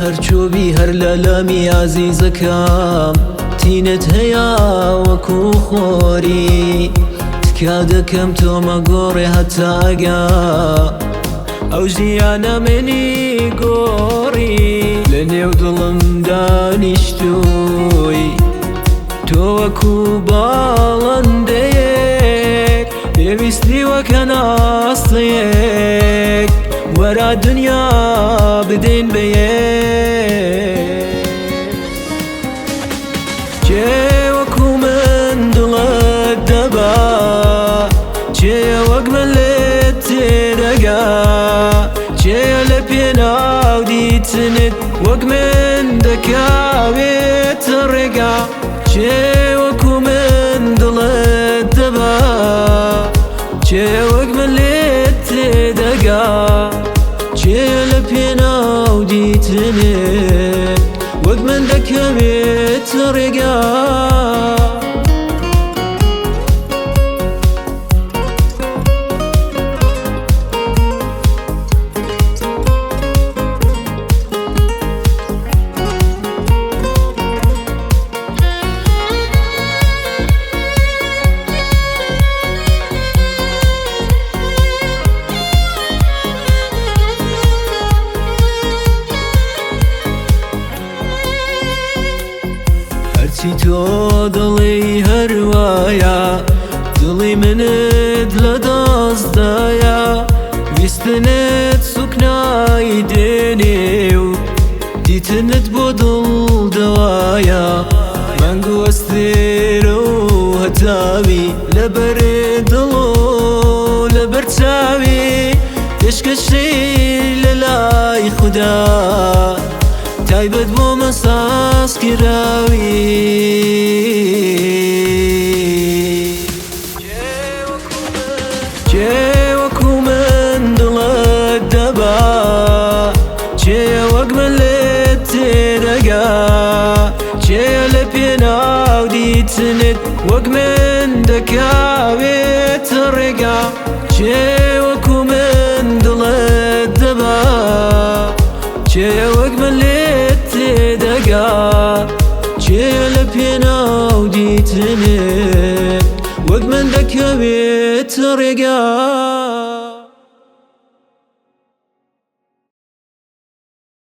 هەرچۆبی هەر لە لامی ئازیزەکەم تینت هەیە وەکو خۆری تکا دەکەم تۆ مەگۆڕێ هەتا ئەگا ئەو ژیانە منی گۆڕی لە نێو دڵم دانیشتووی تۆ وەکو باڵندەیەک پێویستی وەکە ناستەیەک وەرا دنیا بدەین بەیەک کێ وەکو من دڵت دەبا کێیە وەک من لێت تێدەگا کێیە لە پێناو دیتنت وەک من دەکاوێتە ڕێگا کێ وەکو من دڵت دەبا کێیە وەک من لێت تێدەگا کێیە لە پێناو دیتنت وەک من دەکەوێتە ڕێگا. هەرچی تۆ دەڵێی هەروایە دڵی منت لە دەستدایە ویستنت سوکنایی دێنێ و دیتنت بۆ دڵ دەوایە مانگ و ئەستێرە و هەتاوی لەبەر دڵ و لەبەر چاوی پێشکەشی لە لای خودا تایبەت بۆ من ساز کراوی. کێ وەکو من دڵت دەبا کێیە وەک من لێت تێدەگا کێیە لە پێناو دیتنت وەک من دەکاوێتە ڕێگا کێ وەکو من دڵت دەبا کێیە وەک من لێت تێدەگا کێیە لە پێناو دیتنت وەک من دەکەوێتە ڕێگا.